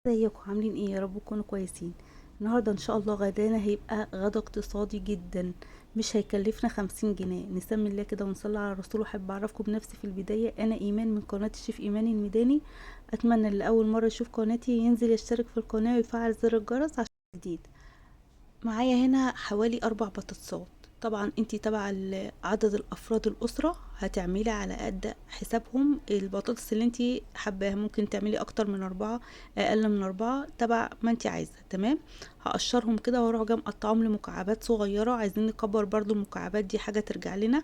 ازيكم عاملين ايه؟ يا رب تكونوا كويسين. النهارده ان شاء الله غدانا هيبقى غدا اقتصادي جدا، مش هيكلفنا 50 جنيه. نسمي الله كده ونصلي على الرسول. واحب اعرفكم بنفسي في البداية، انا ايمان من قناة الشيف ايمان الميداني. اتمنى اللي اول مرة يشوف قناتي ينزل يشترك في القناة ويفعل زر الجرس عشان جديد. معايا هنا حوالي 4 بطاطسات. طبعا انتي تبع عدد الافراد الاسرة هتعملي على قد حسابهم البطاطس اللي انتي حباها، ممكن تعملي اكتر من 4، اقل من 4، تبع ما انتي عايزه. تمام، هقشرهم كده واروح جاية مقطعهم لمكعبات صغيرة. عايزين نكبر برضو المكعبات دي، حاجة ترجع لنا،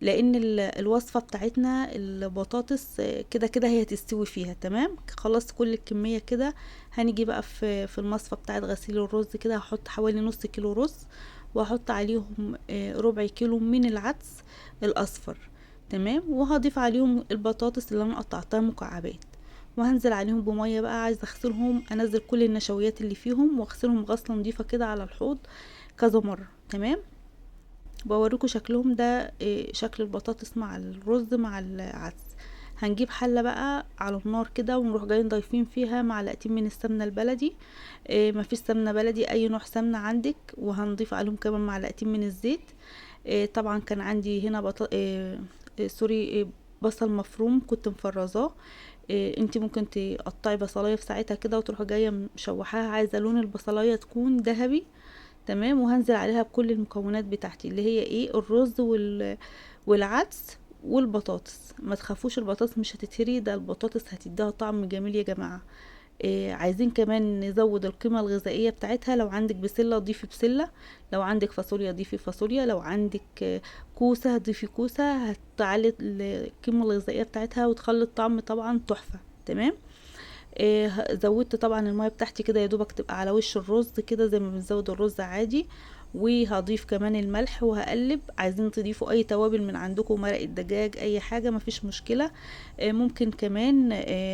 لان الوصفة بتاعتنا البطاطس كده كده هي هتستوي فيها. تمام، خلصت كل الكمية كده. هنيجي بقى في المصفى بتاعت غسيل الرز كده، هحط حوالي نص كيلو رز، وهحط عليهم ربع كيلو من العدس الاصفر. تمام، وهضيف عليهم البطاطس اللي انا قطعتها مكعبات، وهنزل عليهم بميه بقى. عايزه اغسلهم، انزل كل النشويات اللي فيهم واغسلهم غسله نظيفة كده على الحوض كذا مرة. تمام، بوريكم شكلهم ده، شكل البطاطس مع الرز مع العدس. هنجيب حله بقى على النار كده، ونروح جايين ضايفين فيها معلقتين من السمنة البلدي. مفيش سمنه بلدي، اي نوع سمنه عندك. وهنضيف عليهم كمان معلقتين من الزيت. طبعا كان عندي هنا بصل مفروم كنت مفرزاه. انتي ممكن تقطعي بصلايه في ساعتها كده وتروحي جاية مشوحاها، عايزه لون البصلايه تكون ذهبي. تمام، وهنزل عليها بكل المكونات بتاعتي اللي هي ايه، الرز والعدس والبطاطس. ما تخافوش البطاطس مش هتتهري، ده البطاطس هتديها طعم جميل يا جماعة. عايزين كمان نزود القيمة الغذائية بتاعتها. لو عندك بسلة ضيفي بسلة، لو عندك فاصوليا ضيفي فاصوليا، لو عندك كوسة ضيفي كوسة، هتعلي القيمة الغذائية بتاعتها وتخلي الطعم طبعا تحفة. تمام، زودت طبعا المية بتاعتي كده يا دوبك تبقى على وش الرز كده زي ما بنزود الرز عادي. وهضيف كمان الملح وهقلب. عايزين تضيفوا اي توابل من عندكم، مرق الدجاج، اي حاجة مفيش مشكلة. ممكن كمان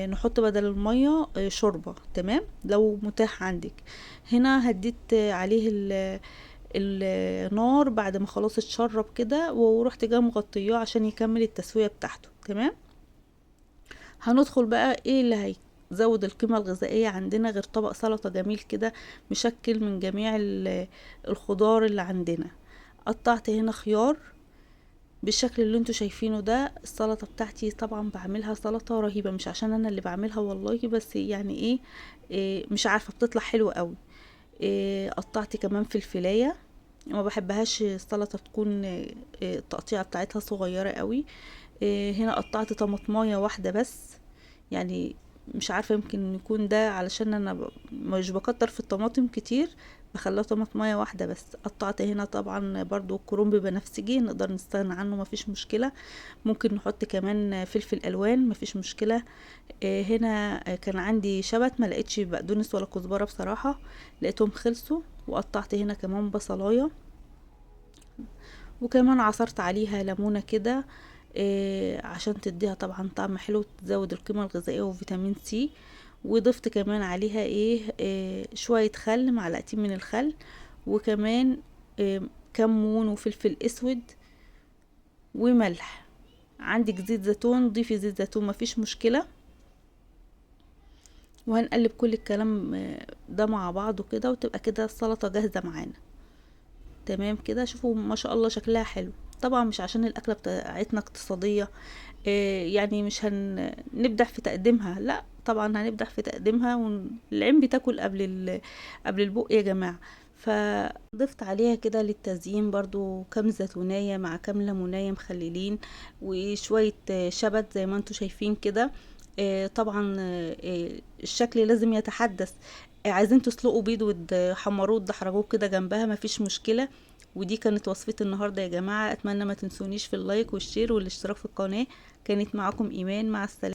نحط بدل المية شوربة. تمام، لو متاح عندك. هنا هديت عليه النار بعد ما خلاص اتشرب كده، ورحت جاية مغطياه عشان يكمل التسوية بتاعته. تمام، هندخل بقى ايه اللي هي زود القيمة الغذائية عندنا غير طبق سلطة جميل كده مشكل من جميع الخضار اللي عندنا. قطعت هنا خيار بالشكل اللي انتوا شايفينه ده. السلطة بتاعتي طبعا بعملها سلطة رهيبة، مش عشان انا اللي بعملها والله، بس يعني ايه مش عارفة بتطلع حلوة قوي. قطعت كمان فلفلاية، ما بحبهاش السلطة تكون التقطيعة بتاعتها صغيرة قوي. هنا قطعت طماطماية واحدة بس، يعني مش عارفة يمكن يكون ده علشان انا مش بكتر في الطماطم كتير، بخليها طماطماية واحدة بس. قطعت هنا طبعا برضو كرنب بنفسجي، نقدر نستغنى عنه مفيش مشكلة. ممكن نحط كمان فلفل الوان مفيش مشكلة. هنا كان عندي شبت، ما لقيتش بقدونس ولا كزبرة بصراحة، لقيتهم خلصوا. وقطعت هنا كمان بصلاية، وكمان عصرت عليها ليمونة كده، عشان تديها طبعا طعم حلو وتزود القيمة الغذائية وفيتامين سي. وضفت كمان عليها شوية خل، معلقتين من الخل، وكمان كمون وفلفل اسود وملح. عندك زيت زيتون ضيفي زيت زيتون مفيش مشكلة. وهنقلب كل الكلام ده مع بعضه كده، وتبقى كده السلطة جاهزة معانا. تمام كده، شوفوا ما شاء الله شكلها حلو. طبعا مش عشان الاكلة بتاعتنا اقتصادية، يعني مش هنبدع في تقديمها، لا طبعا هنبدع في تقديمها، والعين بتاكل قبل البق يا جماعة. فضفت عليها كده للتزيين برضو كام زيتونية مع كام ليمونية مخللين، وشوية شبت زي ما انتم شايفين كده. طبعا، الشكل لازم يتحدث. عايزين تسلقوا بيض وتحمروه وتدحرجوه كده جنبها مفيش مشكلة. ودي كانت وصفتي النهارده يا جماعة. اتمنى ما تنسونيش في ال like وال share والاشتراك في القناة. كانت معاكم ايمان، مع السلامة.